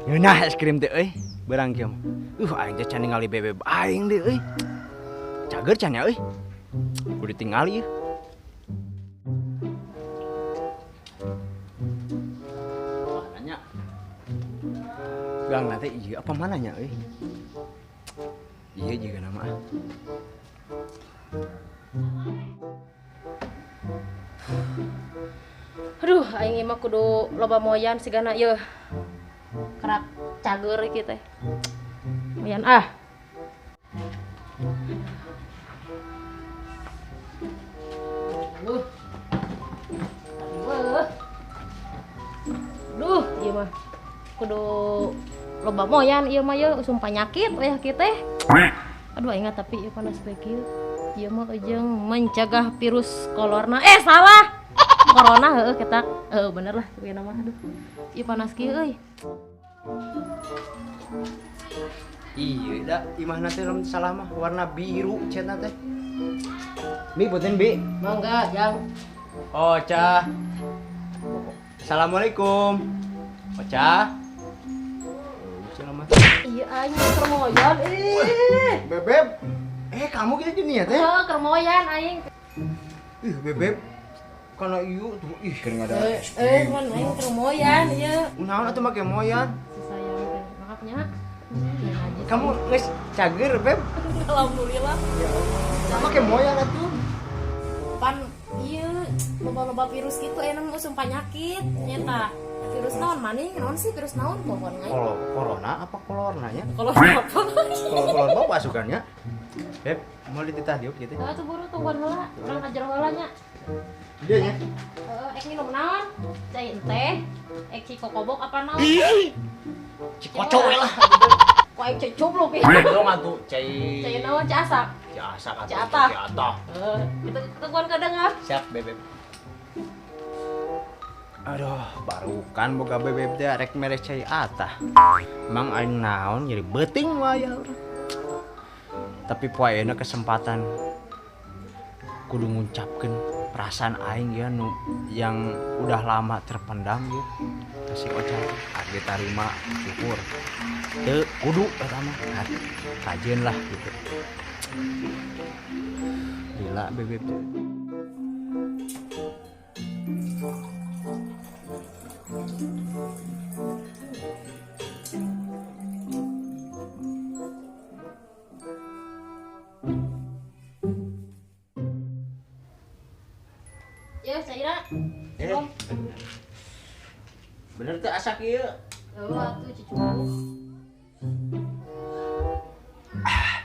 Ngeunah es krim teh euy, beurang kieu mah. Aing teh can ningali bebeb aing deui euy. Cager can ya euy. Kudu ditingali ieu. Mananya? Gang nanti ieu apa mananya euy? Iya juga nama ah. Aduh, aing mah kudu loba moyan sigana ieu. Kerak cager ieu teh. Moyan ah. Aduh. Aduh. Duh, ieu mah kudu loba moyan ieu mah ieu usum panyakit weh kieu teh. Aduh, aing tapi ieu panas bae kieu. Ieu mah eujeung mencegah virus corona. Eh, salah. Corona heueuh kita. Heueuh bener lah ieu mah aduh. Ieu panas kieu euy. Iya da imahna teh lamun salah mah warna biru cenah teh. Bi punten Bi. Mangga, Jang. Oca. Assalamualaikum. Oca. Iya aing keur moyan ih. Bebeb. Eh kamu gitu dunia teh? Heeh, keur moyan aing. Ih, Bebeb. Kana ieu tuh ih keur ada. Man aing keur moyan ieu. Naon atuh make moyan? Si sayang teh, maafnya. Kamu geus cager, Beb? Alhamdulillah. Ya Allah. Make moyan atuh. Pan ieu loba-loba virus gitu enak usum panyakit nyata. Virus naon maning? Naon sih virus naon pohon aing? Kalau corona apa corona nya? Kalau apa? Kalau kolor bawa pasukannya. Beb, mau dititah diuk gitu. Heeh, tuh buru tungguan heula. Urang ka jero heula nya. Iya nya. Heeh, ek minum naon? Cai teh, ek cikokobok apa naon? Cikoco we lah. Kok aing cai coblok ya? Dong atuh cai. Cai naon cai asak? Cai asak atuh. Cai atah. Cai atah. Heeh, kitu tungguan kadang ah. Siap, Bebeb. Aduh, barukan boga bebeb teh rek mere cai atah. Emang aing naon jadi beuting wae urang. Tapi poe ayeuna kesempatan kudu ngucapkeun perasaan aing ya nu yang udah lama terpendam ya. Kasih Oca arti tarima syukur. Teu kudu eta mah kajeun lah gitu. Gila bebeb teh. Ya, Saira. Eh. Bener tuh asak ieu. Heuh atuh cucu. Ah,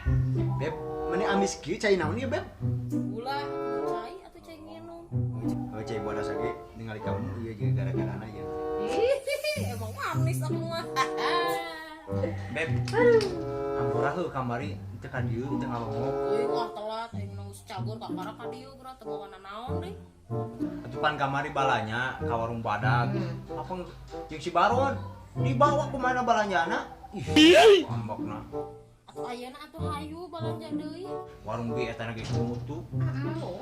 Beb, meni amis kieu cai naon ieu, Beb? Gula, cai atuh cai nginum. Oh, cai bodas lagi ningali kamu ieu juga gara-garana ieu. Ih, emang manis aku mah. Beb. Ampura heuh kamari teu ka dieu teu ngalongok. Euy, wah telat aing nunggu cagur kakara ka dieu geura teu bawa nanaon deui. Atuh pan kamari balanya ka warung badag. Apa jeung si Baron dibawa kumaha balanjana? Ih, ambakna. Atuh ayeuna atuh hayu balanja deui. Warung bi eta geus mutu. Heeh.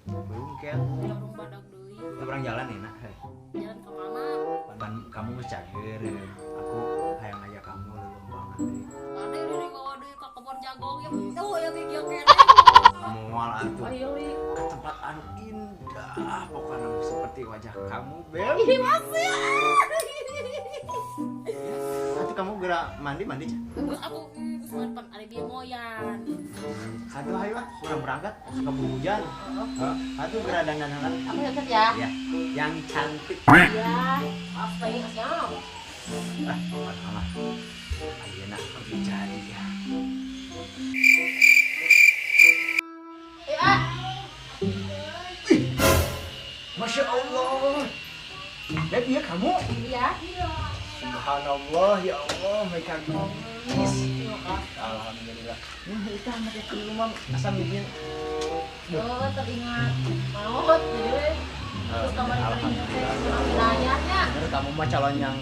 Belum kayak warung badag deui. Kita orang jalan enak, hei. Jalan ke mana? Ban kamu geus cager. Aku hayang ngajak kamu leuleumpangan deui. Ada deui bawa deui ka kebon jagung ya. Oh, ya kieu keneh. Moal atuh. Ayo ke tempat anu indah pokoknya seperti wajah kamu, Beb. Ih, masih. Atuh kamu geura mandi-mandi, Cah. Geus atuh geus mandi pan ari bieu moyan. Atuh hayu ah, urang berangkat suka hujan. Heeh. Atuh geura dandan heula. Aku siap ya. Iya. Yang cantik. Iya. Apa ini siap? Ah, masalah. Ayeuna aku jadi ya. Ya. Masya Allah. Beb, iya kamu? Iya. Subhanallah, ya Allah, mereka gelis. Alhamdulillah. Nah, itu anak itu rumah asam bikin. Oh, teringat maut, jadi terus kamar teringat wilayahnya. Bener, kamu mah calon yang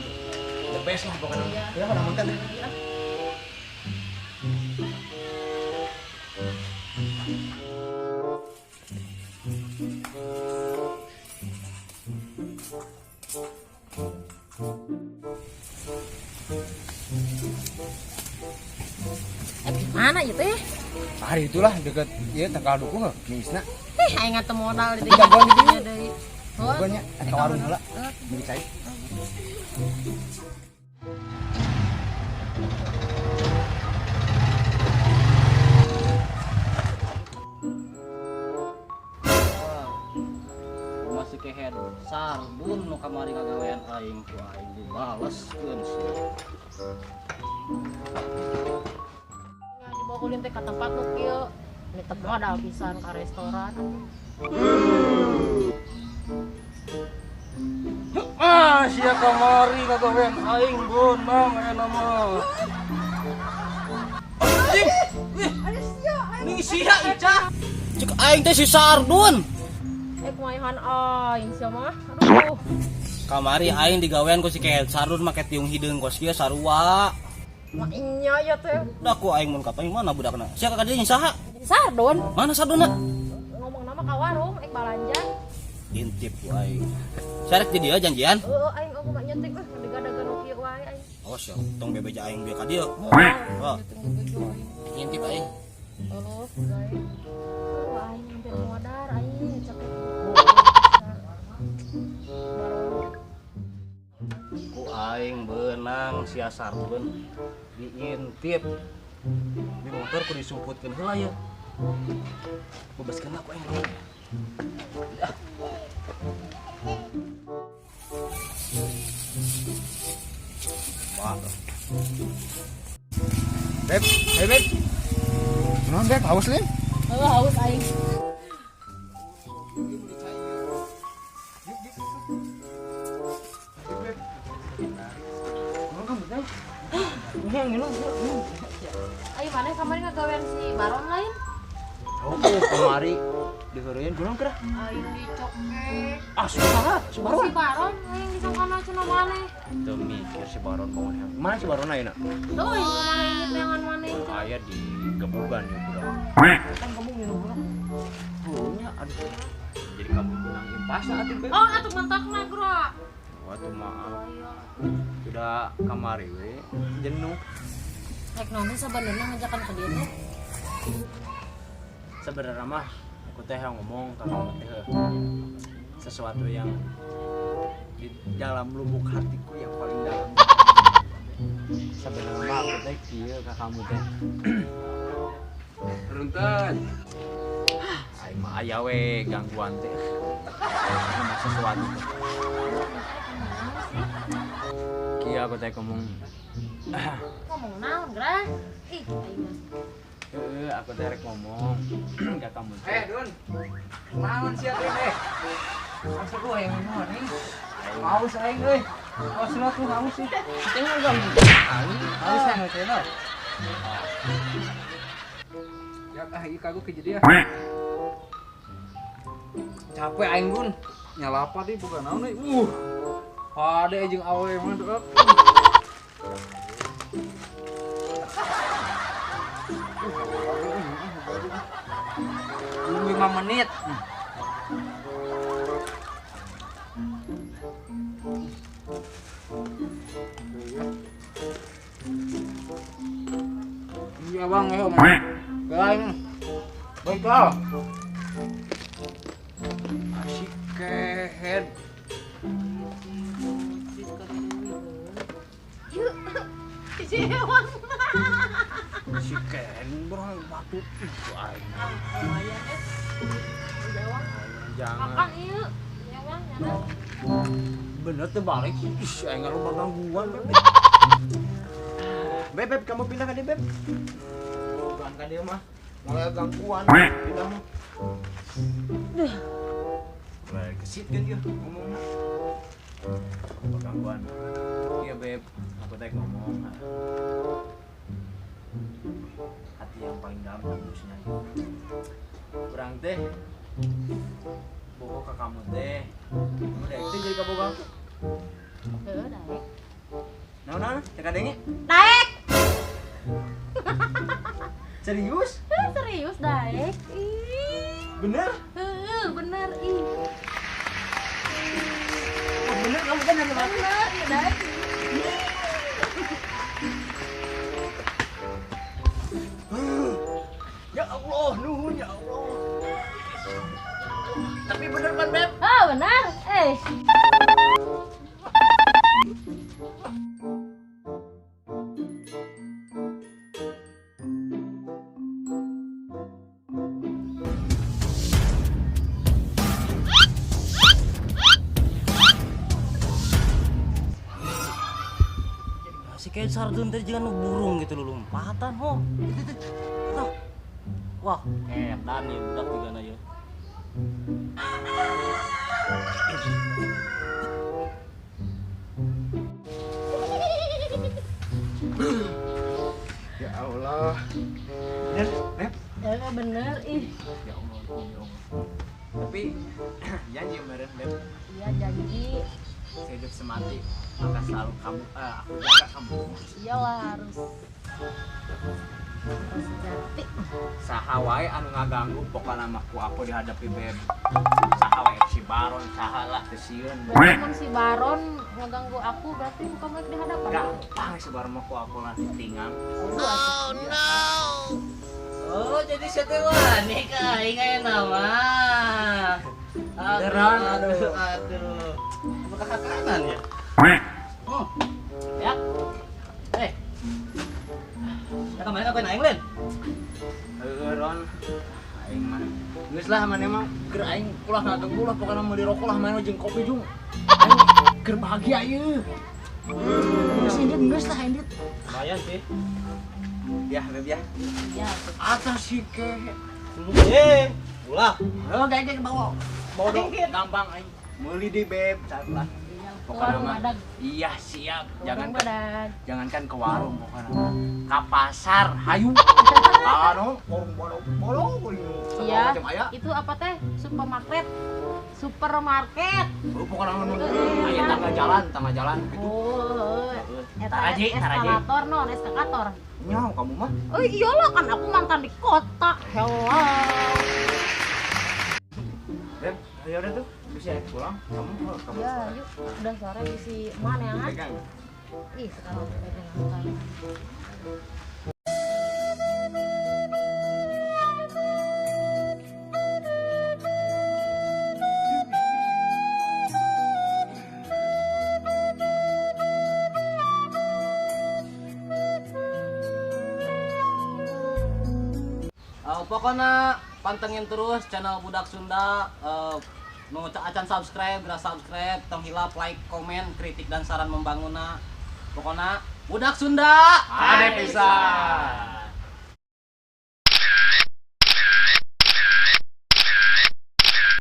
the best lah pokoknya. Iya. Ya, udah makan deh. Iya. Hari itulah deket ieu tangkal dukuh heuh niisna. Ih, aing teu modal di Jagoan di dieu. deui. Jagoan nya ka warung heula. Meuli cai. Masih kehed Sardun nu kamari kagawean aing ku aing dibaleskeun sia. Dibawa ulin teh ka tempat nu kieu. Ini teu modal pisan ka restoran. Ah, sia kamari kagawean aing beunang aya mah. Anjing. Ning sia Ica. Cek aing teh si Sardun. Kumahan aing sia mah. Aduh. Kamari aing digawean ku si kehed Sardun make tiung hideung kos kieu sarua. Mah nya ya teh. Da ku aing mun kapaing mana budakna? Sia ka dieu saha? Sardun. Mana Sardunna? Ngomong nama ka warung ek balanja. Intip ku aing. Sarek di dieu janjian? Heeh, aing oge mah nyetik euy diga-daga nu kieu wae aing. Oh sia, tong bebeja aing bieu ka dieu. Oh. Intip aing. Heuh, gae. Aduh, aing hampir modar aing capek. Ku aing beunang sia Sardun diintip. Di motor ku disumputkeun heula ya. Bebaskeun ku aing. Ah. Wah. Beb, hey beb. Naon beb, haus lin? Heuh, haus aing. Ayo mana kamari ngagawean si Baron lain? Oh, kamari diheureun kunaon kira? Aing dicokek. Ah, saha? Si Baron. Si Baron aing disangkana cenah maneh. Teu mikir si Baron bangun hayang. Mana si Baron ayeuna? Tuh, mana ini tangan maneh cenah. Aya di gebugan ya budak. Kan kamu ngilu budak. Oh, nya aduh. Jadi kamu benang impasa atuh, Beb. Oh, atuh mentakna geura. Wah, maaf. Sudah kamari we jenuh. Rek naon sabenerna ngajakan ke dieu teh? Sebenarnya mah aku teh yang ngomong ke kamu teh sesuatu yang di dalam lubuk hatiku yang paling dalam. Sebenarnya mah aku teh kieu ka kamu teh. Runten. Aing mah aya we gangguan teh. Ngomong sesuatu teh. Kieu aku teh ngomong. Ngomong naon, Gra? Ih, aing mah. Heeh, aku teh rek ngomong ka kamu teh. Dun. Naon sia teh? Asa gua yang ngomong nih. Haus aing euy. Haus lah tuh haus sih. Tengok ganggu. Aing haus aing teh no. Ya ah ieu kagok ke jadi ya. Capek aing Dun. Nyalapa deui bukan naon euy. Pade jeung awe mah tuh. Belum 5 menit. Iya bang, ayo bang. Bang, baiklah. Asik kehead. Si Ken bro batu itu aing. Lumayan eh. Jangan. Kapan ieu? Jawang nyana. Bener teh balik. Ih, aing loba gangguan, Beb. Beb, Beb, kamu pindah ka dieu, Beb. Bukan ka dieu mah. Mulai gangguan pindah mah. Duh. Mulai kesit kan dia ngomongna. Loba gangguan. Iya, Beb. Aku teh ngomong. Hati yang paling dalam tembusnya. Kurang teh bogo ke kamu teh. Kamu daek teh jadi kaboga aku. Heuh, daek. Naon naon? Cek adenge? Daek. Serius? Serius daek. Ih. Bener? Heeh, bener ih. Oh, bener kamu kan dari mana? Bener, iya daek. Ya Allah. Allah, nuhun ya Allah. Tapi bener kan, Beb? Ah, benar. Si kayak sardun tadi jangan burung gitu lu lompatan ho. Wah, edan ya budak juga na ya. Ya Allah. Bener, Beb? Ya bener ih. Ya Allah, ya Allah. Tapi janji kemarin, Beb. Iya, janji. Sehidup semati akan selalu kamu, aku jaga kamu. Iyalah harus. Harus sejati. Saha wae anu ngaganggu pokona mah ku aku dihadapi Beb. Saha wae si Baron saha lah teu sieun. Mun si Baron ngaganggu aku berarti bukan baik di hadapan. Gampang si Baron mah ku aku lah ditingang. Oh no. Oh, jadi setewa nih ka aing aya nama. Beneran, aduh, aduh. Apakah kanan ya? Ya. Ya kemarin aku naik Len. Heeh, Ron. Aing mah. Geus lah maneh mah keur aing ulah ngaganggu lah pokona meuli rokok lah maneh jeung kopi jung. Aing keur bahagia ieu. Geus indit geus lah indit. Lumayan sih. Ya, Beb ya. Iya. Atas si ke. Ulah. Heuh, kayak bawa. Bawa dong gampang aing. Meuli di Beb, lah. Pokoknya mah. Iya, siap. Jangankan ke warung pokoknya mah. Ka pasar, hayu. Anu, warung bolong Iya. Itu apa teh? Supermarket. Supermarket. Oh, pokoknya mah aya tangga jalan gitu. Oh, Taraji, taraji. Eskalator non, eskalator. Nyaw kamu mah. Oh iyalah kan aku mantan di kota. Hello. Beb, ya udah tuh. Bisa ya pulang. Kamu ya, yuk. Udah sore isi mana ya kan? Pegang. Ih, sekarang pegang. Pokoknya pantengin terus channel Budak Sunda. Nu acan subscribe, geura subscribe, tong hilap like, komen, kritik dan saran membangunna. Pokoknya Budak Sunda ada pisan.